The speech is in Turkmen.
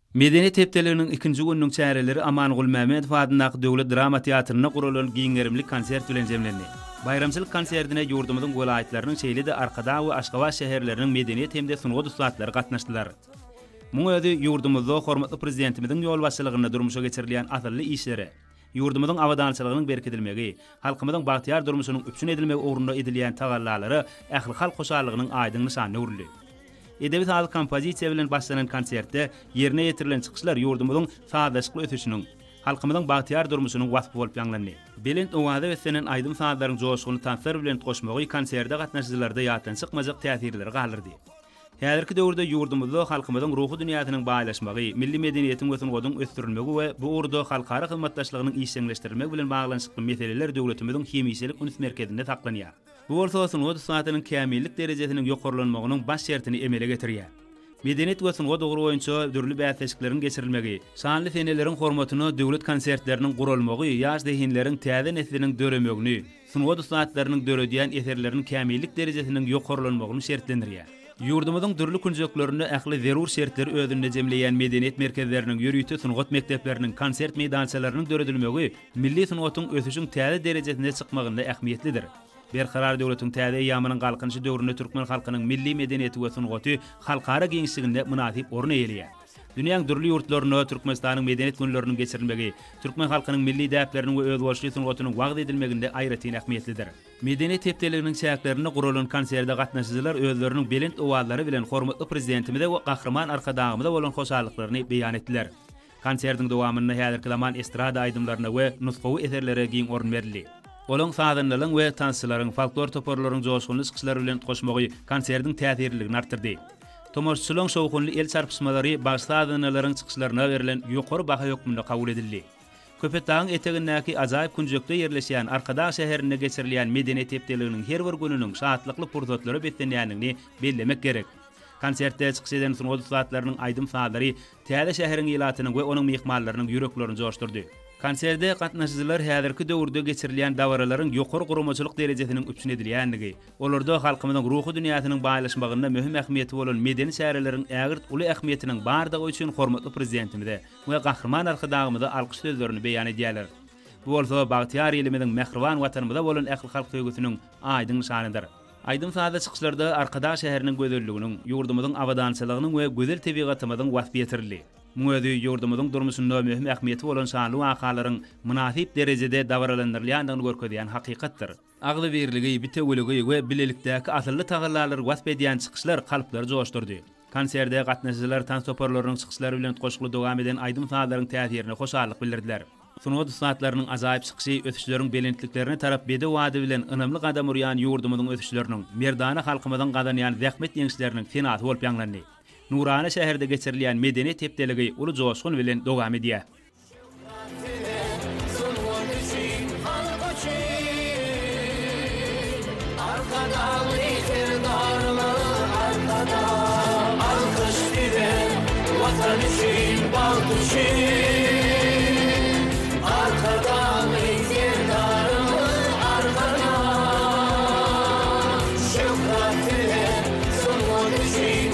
Medeniýet hepdeliginiň ikinji gününiň çäreleri Aman Gulmämmedow adyndaky döwlet drama teatrynda guralan giň gerimli konsert bilen jemlendi. Baýramçylyk konsertine ýurdumyzyň welaýatlarynyň şeýle-de Arkadag we Aşgabat şäherleriniň medeniýet hem-de sungat ussatlary gatnaşdylar. Muň özi ýurdumyzda hormatly Prezidentimiziň ýolbaşçylygynda durmuşa geçirilýän asylly işlere, ýurdumyzyň abadançylygynyň berkidilmegi, halkymyzyň bagtyýar durmuşynyň üpjün edilmegi ugrunda edilýän tagallalara ählihalk hoşallygynyň aýdyň nyşanyna öwrüldi. Edebi-sazly kompozisiýa bilen başlanan konsertde ýerine ýetirilen çykyşlar ýurdumyzyň sazlaşykly ösüşiniň, halkymyzyň bagtyýar durmuşynyň waspy bolup ýaňlandy. Belent owaza beslenen aýdym-sazlaryň joşgunly tanslar bilen utgaşmagy konserte gatnaşyjylarda ýatdan çykmajak täsirleri galdyrdy. Häzirki döwürde ýurdumyzda halkymyzyň ruhy dünýäsiniň baýlaşmagy, milli medeniýetiň we sungatyň ösdürilmegi we bu ugurda halkara hyzmatdaşlygynyň işjeňleşdirilmegi bilen baglanyşykly meseleler döwletimiziň hemişelik üns merkezinde saklanýar. Bu bolsa sungat ussadynyň kämillik derejesiniň ýokarlanmagynyň baş şertini emele getirýär. Medeniýet we sungat ugry boýunça dürli bäsleşikleriň geçirilmegi, şanly seneleriň hormatyna döwlet konsertleriniň guralmagy ýaş zehinleriň täze nesliniň döremegini, sungat ussatlarynyň döredýän eserleriniň kämillik derejesiniň ýokarlanmagyny şertlendirýär. Ýurdumyzyň dürli künjeklerinde ähli zerur şertleri özünde jemleýän medeniýet merkezleriniň, ýörite sungat mekdepleriniň, konsert meýdançalarynyň döredilmegi milli sungatyň ösüşiň täze derejesine çykmagynda ähmiýetlidir. Berkarar döwletiň täze eýýamynyň Galkynyşy döwründe türkmen halkynyň milli medeniýeti we sungaty halkara giňişliginde mynasyp orun eýeleýär. Dünýäň dürli ýurtlarynda Türkmenistanyň Medeniýet günleriniň geçirilmegi, türkmen halkynyň milli däpleriniň we özboluşly sungatynyň wagyz edilmeginde aýratyn ähmiýetlidir. Medeniýet hepdeliginiň çäklerinde guralan konserde gatnaşyjylar özleriniň belent owazlary bilen hormatly Prezidentimize we Gahryman Arkadagymyza bolan hoşallyklaryny beýan etdiler. Konsertiň dowamynda häzirki zaman estrada aýdymlaryna we nusgawy eserlere giň orun berildi. Olaň sazandalaryň we tansçylaryň, folklor toparlaryň joşgunly çykyşlary bilen utgaşmagy konsertiň täsirliligini artdyrdy. Tomaşaçylaryň şowhunly el çarpyşmalary bagşy-sazandalaryň çykyşlaryna berlen ýokary baha hökmünde kabul edildi. Köpetdagyň etegindäki ajaýyp künjekde ýerleşýän Arkadag şäherinde geçirilýän Medeniýet hepdeliginiň her bir gününiň şatlykly pursatlara beslenýändigini bellemek gerek. Konsertde çykyş eden sungat ussatlarynyň aýdym-sazlary täze şäheriň ilatynyň we onuň myhmanlarynyň ýüreklerini joşdurdy. Konserde gatnaşyjylar häzirki döwürde geçirilýän dabaralaryň ýokary guramaçylyk derejesiniň üpjün edilýändigi, olarda halkymyzyň ruhy dünýäsiniň baýlaşmagynda möhüm ähmiýeti bolan medeni çäreleriň ägirt uly ähmiýetiniň bardygy üçin hormatly Prezidentimize we Gahryman Arkadagymyza alkyş sözlerini beýan edýärler. Bu bolsa bagtyýar ilimiziň mähriban Watanymyza bolan ählihalk söýgüsiniň aýdyň nyşanydyr. Aýdym-sazly çykyşlarda Arkadag şäheriniň gözelliginiň, ýurdumyzyň abadançylygynyň we gözel tebigatymyzyň waspy ýetirildi. Muň özi ýurdumyzyň durmuşynda möhüm ähmiýeti bolan şanly wakalaryň mynasyp derejede dabaralandyrylýandygyny görkezýän hakykatdyr. Agzybirligi, bitewüligi we bilelikdäki asylly tagallalary wasp edýän çykyşlar kalplary joşdurdy. Konserde gatnaşyjylar tans toparlarynyň çykyşlary bilen utgaşykly dowam eden aýdym-sazlaryň täsirine hoşallyk bildirdiler. Sungat ussatlarynyň ajaýyp çykyşy ösüşleriň belentliklerine tarap bedew ady bilen ynamly gadam urýan ýurdumyzyň ösüşleriniň, merdana halkymyzyň gazanýan zähmet ýeňişleriniň senasy bolup ýaňlandy. Nurana şäherde geçirilýän Medeniýet hepdeligi uly joşgun bilen dowam edýär. Şöhrat size, sungat üçin, halk üçin! Arkadagly Serdarymyz, Arkadag! Alkyş size, Watan üçin, bagt üçin! Arkadagly Serdarymyz, Arkadag! Şöhrat size, sungat üçin!